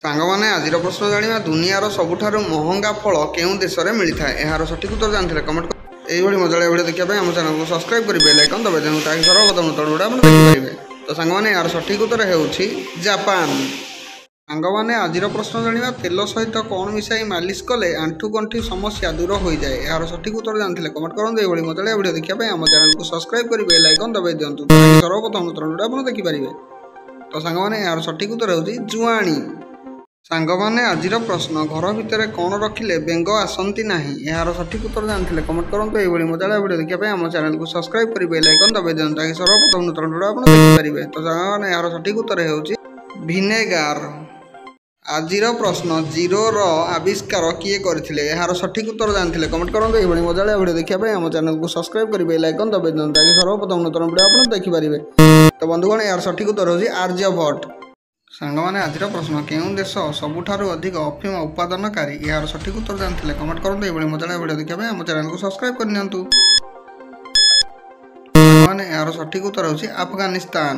ସାଙ୍ଗମାନେ, ଆଜିର ପ୍ରଶ୍ନ ଜାଣିବା, ଦୁନିଆର ସବୁଠାରୁ ମହଙ୍ଗା ଫଳ କେଉଁ ଦେଶରେ ମିଳିଥାଏ? ଏହାର ସଠିକ୍ ଉତ୍ତର ଜାଣିଥିଲେ କମେଣ୍ଟ। ଏଇଭଳି ମଜାଳିଆ ଭିଡ଼ିଓ ଦେଖିବା ପାଇଁ ଆମ ଚ୍ୟାନେଲକୁ ସବସ୍କ୍ରାଇବ୍ କରି ବେଲ୍ ଆଇକନ୍ ଦବାଇ ଦିଅନ୍ତୁ, ତାକି ସର୍ବପ୍ରଥମ ନୂତନ ଭିଡ଼ିଓ ଆପଣ ଦେଖିପାରିବେ। ତ ସାଙ୍ଗମାନେ, ଏହାର ସଠିକ୍ ଉତ୍ତର ହେଉଛି ଜାପାନ। ସାଙ୍ଗମାନେ, ଆଜିର ପ୍ରଶ୍ନ ଜାଣିବା, ତେଲ ସହିତ କ'ଣ ମିଶାଇ ମାଲିସ କଲେ ଆଣ୍ଠୁ ଗଣ୍ଠି ସମସ୍ୟା ଦୂର ହୋଇଯାଏ? ଏହାର ସଠିକ୍ ଉତ୍ତର ଜାଣିଥିଲେ କମେଣ୍ଟ କରନ୍ତୁ। ଏଇଭଳି ମଜାଳିଆ ଭିଡ଼ିଓ ଦେଖିବା ପାଇଁ ଆମ ଚ୍ୟାନେଲକୁ ସବସ୍କ୍ରାଇବ୍ କରି ବେଲ୍ ଆଇକନ୍ ଦବାଇ ଦିଅନ୍ତୁ, ତାକି ସର୍ବପ୍ରଥମ ନୂତନ ଭିଡ଼ିଓ ଆପଣ ଦେଖିପାରିବେ। ତ ସାଙ୍ଗମାନେ, ଏହାର ସଠିକ୍ ଉତ୍ତର ହେଉଛି ଜୁଆଣି। ସାଙ୍ଗମାନେ, ଆଜିର ପ୍ରଶ୍ନ, ଘର ଭିତରେ କ'ଣ ରଖିଲେ ବେଙ୍ଗ ଆସନ୍ତି ନାହିଁ? ଏହାର ସଠିକ୍ ଉତ୍ତର ଜାଣିଥିଲେ କମେଣ୍ଟ କରନ୍ତୁ। ଏଇଭଳି ମଜାଳିଆ ଭିଡ଼ିଓ ଦେଖିବା ପାଇଁ ଆମ ଚ୍ୟାନେଲକୁ ସବସ୍କ୍ରାଇବ୍ କରି ବେଲ୍ ଆଇକନ୍ ଦବାଇ ଦିଅନ୍ତୁ, ତାକି ସର୍ବପ୍ରଥମ ନୂତନ ଭିଡ଼ିଓ ଆପଣ ଦେଖିପାରିବେ। ତ ସାଙ୍ଗମାନେ, ଏହାର ସଠିକ୍ ଉତ୍ତର ହେଉଛି ଭିନେଗାର। ଆଜିର ପ୍ରଶ୍ନ, ଜିରୋର ଆବିଷ୍କାର କିଏ କରିଥିଲେ? ଏହାର ସଠିକ୍ ଉତ୍ତର ଜାଣିଥିଲେ କମେଣ୍ଟ କରନ୍ତୁ। ଏଇଭଳି ମଜାଳିଆ ଭିଡ଼ିଓ ଦେଖିବା ପାଇଁ ଆମ ଚ୍ୟାନେଲକୁ ସବସ୍କ୍ରାଇବ୍ କରି ବେଲ୍ ଆଇକନ୍ ଦବାଇ ଦିଅନ୍ତୁ, ତାକି ସର୍ବପ୍ରଥମ ନୂତନ ଭିଡ଼ିଓ ଆପଣ ଦେଖିପାରିବେ। ତ ବନ୍ଧୁଗଣ, ଏହାର ସଠିକ୍ ଉତ୍ତର ହେଉଛି ଆର୍ଯ୍ୟଭଟ୍ଟ। ସାଙ୍ଗମାନେ, ଆଜିର ପ୍ରଶ୍ନ, କେଉଁ ଦେଶ ସବୁଠାରୁ ଅଧିକ ଅଫିମ ଉତ୍ପାଦନକାରୀ? ଏହାର ସଠିକ୍ ଉତ୍ତର ଜାଣିଥିଲେ କମେଣ୍ଟ କରନ୍ତୁ। ଏଇଭଳି ମଜାଳିଆ ଭିଡ଼ିଓ ଦେଖିବା ପାଇଁ ଆମ ଚ୍ୟାନେଲକୁ ସବସ୍କ୍ରାଇବ୍ କରିନିଅନ୍ତୁ। ସାଙ୍ଗମାନେ, ଏହାର ସଠିକ୍ ଉତ୍ତର ହେଉଛି ଆଫଗାନିସ୍ତାନ।